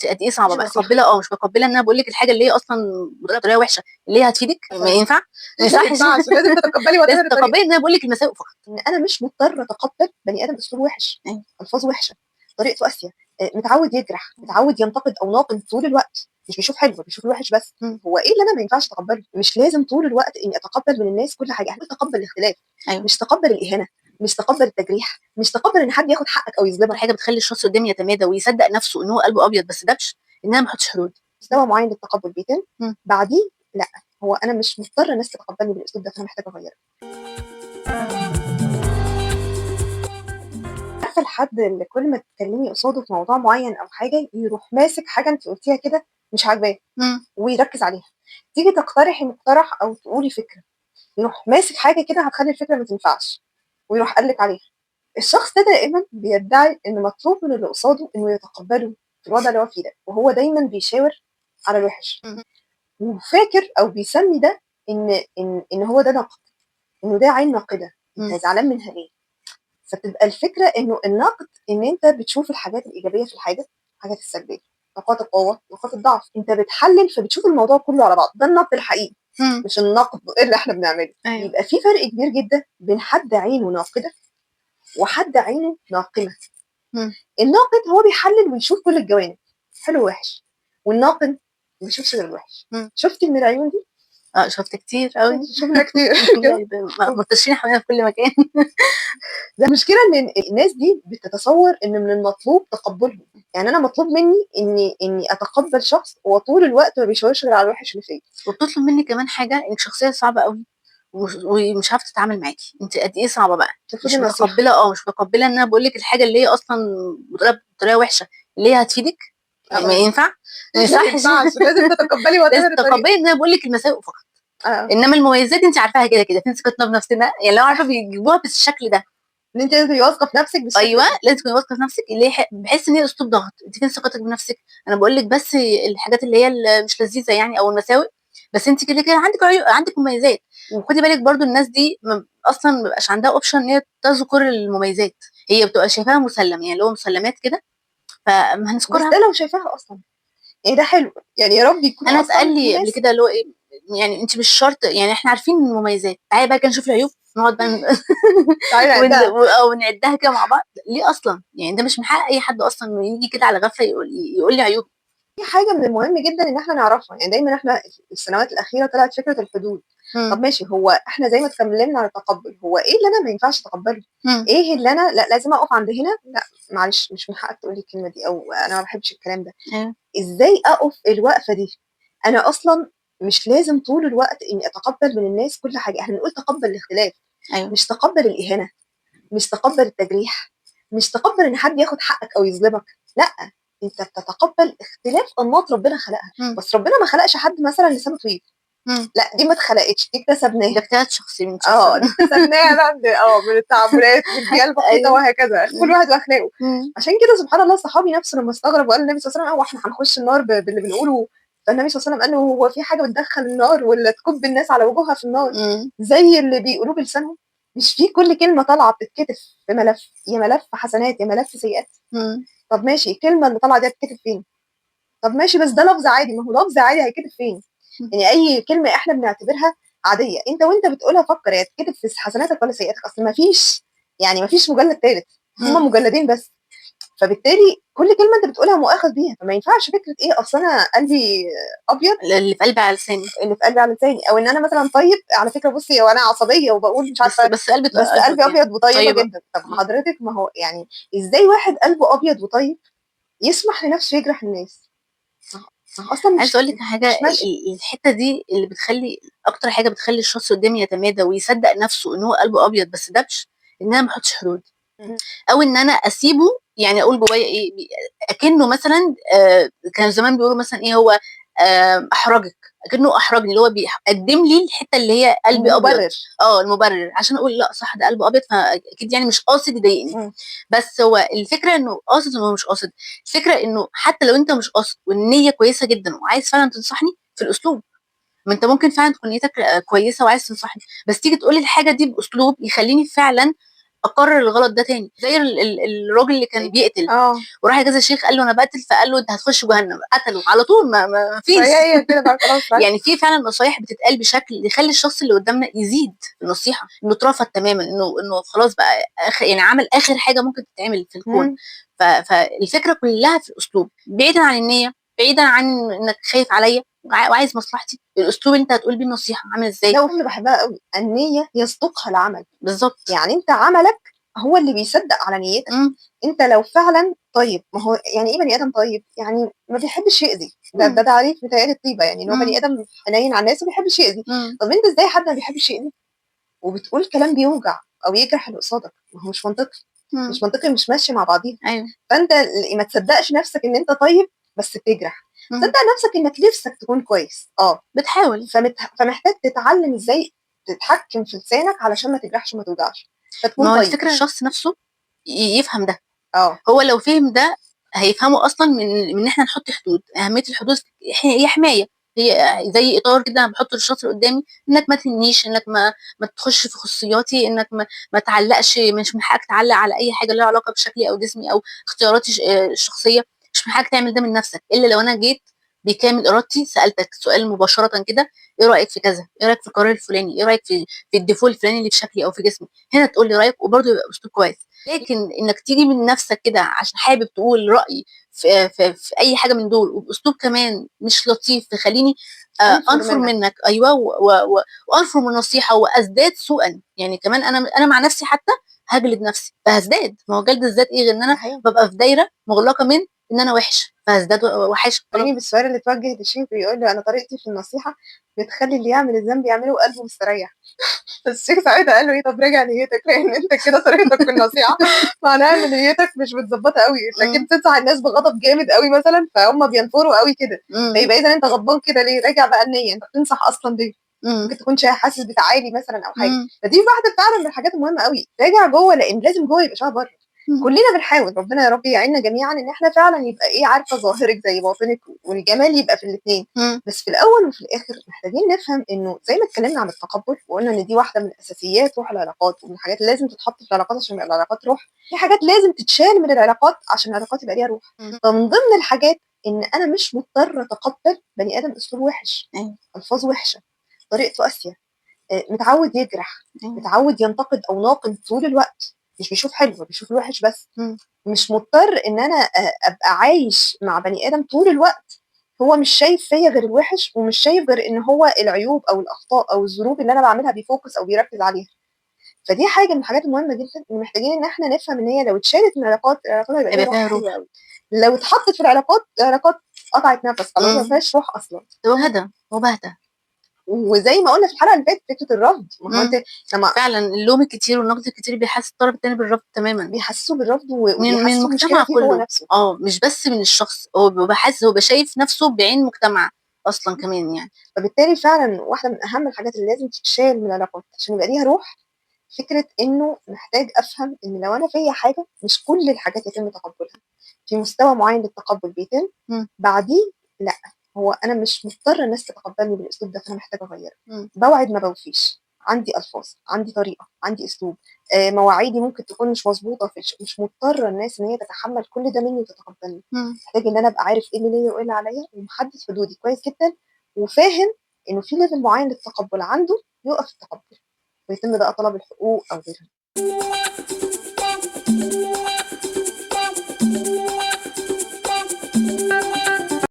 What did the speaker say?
أنتِ قد إيه صعبة مش بقى، نصيحة. متقبّلة مش متقبّلة إن أنا باقول لِك الحاجة اللي هي أصلًا بطريقة وحشة، اللي هي هتفيدِك، ما ينفع؟ ما ما يصحّش ينفعش، لازم تتقبّلي لازم whatever الطريقة. تتقبّلي إن أنا باقول لِك المساوئ فقط. إن أنا مش مضطرة أتقبّل بني آدم أسلوبه وِحِش، أيوه. ألفاظه وِحشة، طريقته قاسية، متعوّد يجرح، متعوّد ينتقد أو ناقم طول الوقت، مش بيشوف حلو، بيشوف الوِحِش بس. إمم. هو إيه اللي أنا ما ينفعش أتقبّله؟ مش لازم طول الوقت إنّي أتقبّل من الناس كل حاجة، إحنا بنقول تقبّل الاختلاف، أيوه. مش تقبّل الإهانة، مش تقبّل التجريح، مش تقبّل إن حد ياخُد حقّك أو أكتر يظلمك. حاجة بتخلّي الشخص اللي قدّامي يتمادى ويصدّق نَفْسه إن هو قلبه أبيض بس دبش، إن أنا ما أحُطش حدود. مستوى معيّن للتقبُّل بيتم، إمم. بعديه لأ، هو أنا مش مضطرة الناس تتقبّلني بالأسلوب ده، فأنا محتاجة أغيّره. عارفة الحد اللي كل ما تتكلّمي قصاده في موضوع معيّن أو حاجة، يروح ماسك حاجة أنتِ قُلتيها كده مش عاجباه إمم. ويركّز عليها، تيجي تقترحي مقترح أو تقولي فكرة، يروح ماسك حاجة كده هتخلّي الفكرة ما تنفعش ويروح قال لِك عليها. الشخص ده دائمًا بيدّعي إن مطلوب من اللي قصاده إنه يتقبّله في الوضع اللي هو فيه ده، وهو دايمًا بيشاور على الوِحِش اهم. وفاكر أو بيسمّي ده إن هو ده نقد، إنه ده عين ناقدة، إمم. أنت زعلان منها ليه؟ فتبقى الفكرة إنه النقد إن أنت بتشوف الحاجات الإيجابية في الحاجة، الحاجات السلبية، نقاط القوة، نقاط الضعف، أنت بتحلِّل فبتشوف الموضوع كلّه على بعضه، ده النقد الحقيقي إمم. مش النقد اللي إحنا بنعمله. أيوه. يبقى في فرق كبير جدًا بين حد عينه ناقدة وحد عينه ناقمة. إمم. الناقد هو بيحلِّل ويشوف كل الجوانب حلو ووِحِش، والناقم ما بيشوفش غير الوِحِش. إمم. شُفتِ من العيون دي؟ آه، شُفت كتير أوي. شُفنا كتير منتشرين حوالينا في كل مكان. ده المشكلة إن الناس دي بتتصوّر إن من المطلوب تقبُّلهم، يعني أنا مطلوب منّي إنّي أتقبّل شخص هو طول الوقت ما بيشاورش غير على الوِحِش اللي فيّا. وبتطلب منِّك كمان حاجة، إنِّك شخصية صعبة أوي ومش عارفة تتعامل معاكِ، أنتِ قد إيه صعبة بقى، ترفضي مش النصيحة. متقبّلة مش متقبّلة إن أنا باقول لِك الحاجة اللي هي أصلًا بطريقة وِحشة، اللي هي هتفيدِك، ما ينفع؟ ما ما يصحّش ينفعش، لازم تتقبّلي لازم whatever الطريقة. تتقبّلي إن أنا باقول لِك المساوئ فقط، آه. إنّما المميزات أنتِ عارفاها كده، كده، فين ثقتنا بنَفْسنا؟ يعني لو عارفة بيجيبوها بالشكل ده. إن أنتِ لازم تبقي واثقة في نَفْسِك بالشكل أيوه، ده. لازم تكوني واثقة في نَفْسِك اللي هي باحس إن هي أسلوب ضغط، أنتِ فين ثقتِك بنَفْسِك؟ أنا باقول لِك بس الحاجات اللي هي اللي مش لذيذة يعني أو المساوئ، بس أنتِ كده، كده عندِك عندِك مميزات، وخُدي بالِك برضه الناس دي أصلًا ما بيبقاش عندها option إن هي تذكُر المميزات، هي بتبقى شايفاها مُسلَّم، يعني اللي هو مُسلَّمات كده، فأمّا بس هنذكُرها ده لو شايفاها أصلًا، يعني ده حلو، يعني يا رب يكون أنا أصلًا اتقال في لي قبل ناس كده اللي هو إيه، يعني أنتِ مش شرط يعني إحنا عارفين المميزات، تعالي بقى كده نشوف العيوب، نقعد بقى تعالي ون نعدّها. و آه، ونعدّها كده مع بعض، ليه أصلًا؟ يعني ده مش من حق أي حد أصلًا إنه ييجي كده على غفلة يقول لي عيوب. في حاجة من المهم جدًا إن إحنا نعرفها، يعني دايمًا إحنا السنوات الأخيرة طلعت فكرة الحدود، إمم. طَب ماشي هو إحنا زي ما اتكلّمنا عن التقبُّل، هو إيه اللي أنا ما ينفعش أتقبّله؟ إمم. إيه اللي أنا لأ لازم أقف عند هنا، لأ معلش مش من حقك تقول لي الكلمة دي أو أنا ما باحبش الكلام ده، أيوه. إزاي أقف الوقفة دي؟ أنا أصلًا مش لازم طول الوقت إنّي أتقبّل من الناس كل حاجة، إحنا بنقول تقبّل الاختلاف، أيوه. مش تقبّل الإهانة، مش تقبّل التجريح، مش تقبّل إن حد ياخُد حقّك أو يظلمك، لأ، أنت بتتقبّل اختلاف أنماط ربنا خلقها، إمم. بس ربنا ما خلقش حد مثلًا لسانه طويل، إمم. لأ دي ما اتخلقتش، دي ده اكتسبناها. اجتهاد شخصي من شخص آه، دي اكتسبناها بقى من من التعاملات والبيئة المحيطة أيوه. وهكذا، كل إمم. واحد وأخلاقه. إمم. عشان كده سبحان الله الصحابي نَفْسه لمّا استغرب وقال للنبي صلى الله عليه وسلم: "هو إحنا هنخُش النار باللي بنقوله؟" فالنبي صلى الله عليه وسلم قال له: "هو في حاجة بتدخّل النار والّا تكُب الناس على وجوهها في النار إمم. زي اللي بيقولوه بلسانهم؟ مش في كل كلمة طالعة بتتكتب في ملف، يا ملف حسنات يا ملف سيئات؟ إمم. طَب ماشي الكلمة اللي طالعة دي هتتكتب فين؟ طَب ماشي بس ده لفظ عادي، ما هو لفظ عادي هيتكتب فين؟" إمم. يعني أي كلمة إحنا بنعتبرها عادية، أنت وأنت بتقولها فكّر هي هتتكتب في حسناتك والّا سيئاتك؟ أصل ما فيش يعني ما فيش مجلد تالت، هم إمم. مجلدين بس. فبالتالي كل كلمة أنت بتقولها مؤاخَذ بيها، فما ينفعش فكرة إيه أصل أنا قلبي أبيض اللي في قلبي على لساني. اللي في قلبي على لساني أو إن أنا مثلًا طيب على فكرة بُصّي هو أنا عصبية وباقول مش بس عارفة بس قلبي بس أبيض قلبي يعني، أبيض وطيبة طيبة. جدًا، طَب إمم. حضرتِك ما هو يعني إزاي واحد قلبه أبيض وطيب يسمح لنَفْسه يجرح الناس؟ ما هو أصلًا عايزة مش أقول لِك على حاجة مش ال ماشية. ال الحتّة دي اللي بتخلّي أكتر حاجة بتخلّي الشخص اللي قدّامي يتمادى ويصدّق نَفْسه إن هو قلبه أبيض بس دبش، إن أنا ما أحُطش حدود إمم. أو إن أنا أسيبه يعني أقول جوّايا إيه، أكنّه مثلًا كانوا زمان بيقولوا مثلًا إيه، هو أحرجِك، أكنّه أحرجني، اللي هو قدّم لي الحتّة اللي هي قلبي أبيض، مُبرِّر. المُبرِّر عشان أقول لأ صح ده قلبه أبيض فأكيد يعني مش قاصد يضايقني، إمم. بس هو الفكرة إنه قاصد والّا مش قاصد، الفكرة إنه حتى لو أنت مش قاصد والنيّة كويسة جدًا وعايز فعلًا تنصحني في الأسلوب، ما أنت ممكن فعلًا تكون نيّتك كويسة وعايز تنصحني، بس تيجي تقول لي الحاجة دي بأسلوب يخلّيني فعلًا أكرر الغلط ده تاني. زي الراجل اللي كان بيقتل وراح لكذا شيخ قال له أنا بقتل، فقال له أنت هتخش جهنم، قتله على طول، ما فيش. فهي كده بقى خلاص. يعني في فعلا نصايح بتتقال بشكل يخلي الشخص اللي قدامنا يزيد النصيحة، إنه اترفض تماما، إنه خلاص بقى يعني عمل آخر حاجة ممكن تتعمل في الكون. فالفكرة كلها في الأسلوب، بعيدا عن النية، بعيدا عن إنك خايف عليا وعايز مصلحتي، الأسلوب اللي أنت هتقول بيه النصيحة عامل إزاي. لا، وأنا بحبها قوي النية يصدقها العمل. بالظبط. يعني أنت عملك هو اللي بيصدق على نيتك. أنت لو فعلا طيب، ما هو يعني إيه بني آدم طيب؟ يعني ما بيحبش يأذي، ده تعريف متهيألي الطيبة، يعني إن هو بني آدم حنين على الناس وما بيحبش يأذي. طب أنت إزاي حد ما بيحبش يأذي وبتقول كلام بيوجع أو يجرح اللي قصادك؟ ما هو مش منطقي. مش منطقي، مش ماشي مع بعضيها. فأنت ما تصدقش نفسك إن أنت طيب بس بتجرح. تصدق نفسك إنك نفسك تكون كويس، بتحاول. فمحتاج تتعلم إزاي تتحكم في لسانك علشان ما تجرحش وما توجعش، فتكون ما هو طيب. الفكرة الشخص نفسه يفهم ده. هو لو فهم ده هيفهمه أصلاً من إن إحنا نحط حدود. أهمية الحدود هي حماية، هي زي إطار كده أنا بحطه للشخص اللي قدامي، إنك ما تهنيش، إنك ما تخش في خصوصياتي، إنك ما تعلقش، مش من حقك تعلق على أي حاجة لها علاقة بشكلي أو جسمي أو اختياراتي الشخصية، مش من حقك تعمل ده من نفسك، إلا لو أنا جيت بكامل إرادتي سألتك سؤال مباشرة كده، إيه رأيك في كذا؟ إيه رأيك في القرار الفلاني؟ إيه رأيك في الديفول الفلاني اللي في شكلي أو في جسمي؟ هنا تقول لي رأيك، وبرضه يبقى أسلوب كويس. لكن إنك تيجي من نفسك كده عشان حابب تقول رأي في أي حاجة من دول، وبأسلوب كمان مش لطيف تخليني، أنفر أنفر منك. منك، أيوة، وأنفر من النصيحة وأزداد سوءاً. يعني كمان أنا مع نفسي حتى هجلد نفسي فهزداد. ما هو جلد الذات إيه غير إن أنا ببقى في دايرة مغلقة من إن أنا وحش، فهزداد وحش. خليني بالسؤال اللي اتوجه للشيخ بيقول له أنا طريقتي في النصيحة بتخلي اللي يعمل الذنب يعمله وقلبه مستريح. فالشيخ ساعتها قال له إيه، طب راجع نيتك، لأن أنت كده طريقتك في النصيحة معناها إن نيتك مش متظبطة قوي، أنت كده بتنصح الناس بغضب جامد قوي مثلاً، فهم بينفروا قوي كده. فيبقى إذا أنت غضبان كده ليه؟ راجع بقى النية، أنت بتنصح أصلاً ليه؟ ممكن تكون حاسس بتعالي مثلاً أو حاجة. فدي واحدة فعلاً من الحاجات المهمة قوي، راجع جوه، لأن لازم جوه يبقى شبه بره. كلنا بنحاول، ربنا يا رب يعيننا جميعاً إن إحنا فعلاً يبقى إيه، عارفة ظاهرك زي باطنك، والجمال يبقى في الاتنين. بس في الأول وفي الآخر محتاجين نفهم إنه زي ما اتكلمنا عن التقبل وقلنا إن دي واحدة من أساسيات روح العلاقات، ومن الحاجات اللي لازم تتحط في العلاقات عشان يبقى العلاقات روح. في حاجات لازم تتشال من العلاقات عشان العلاقات يبقى ليها روح. فمن ضمن الحاجات إن أنا مش مضطرة أتقبل بني آدم أسلوبه وحش، ألفاظه وحشة، طريقته قاسية، متعود يجرح، متعود ينتقد أو ناقد طول الوقت، مش بيشوف حلو، بيشوف الوحش بس. مش مضطر إن أنا أبقى عايش مع بني آدم طول الوقت هو مش شايف فيا غير الوحش، ومش شايف غير إن هو العيوب أو الأخطاء أو الذنوب اللي أنا بعملها بيفوكس أو بيركز عليها. فدي حاجة من الحاجات المهمة جداً إن محتاجين إن إحنا نفهم إن هي لو اتشالت من العلاقات، العلاقات هيبقى هيبقى فيها فيها روح حلوة روح. أوي. لو اتحطت في العلاقات، العلاقات قطعت نفس، خلاص ما فيهاش روح أصلاً. هو هدى، هو بهتة. وزي ما قلنا في الحلقة اللي فاتت فكرة الرفض، ما هو أنت لما فعلاً اللوم الكتير والنقد الكتير بيحسس الطرف التاني بالرفض تماماً. بيحسسه بالرفض من وبيحسسه المجتمع المشكلة فيه هو كله. نفسه. مش بس من الشخص، هو بيبقى حاسس، هو بيبقى شايف نفسه بعين مجتمع أصلاً كمان. فبالتالي فعلاً واحدة من أهم الحاجات اللي لازم تتشال من العلاقات عشان يبقى ليها روح، فكرة إنه محتاج أفهم إن لو أنا فيا حاجة مش كل الحاجات يتم تقبلها، في مستوى معين للتقبل بيتم، بعديه لأ، هو أنا مش مضطرة الناس تتقبلني بالأسلوب ده، فأنا محتاجة أغيره. بوعد ما بوفيش، عندي ألفاظ، عندي طريقة، عندي أسلوب، مواعيدي ممكن تكون مش مظبوطة، مش مضطرة الناس إن هي تتحمل كل ده مني وتتقبلني. محتاج إن أنا أبقى عارف إيه اللي ليا وإيه اللي عليا، ومحدد حدودي كويس جداً، وفاهم إنه في ليفل معين للتقبل عنده يقف التقبل، ويتم بقى طلب الحقوق أو غيرها.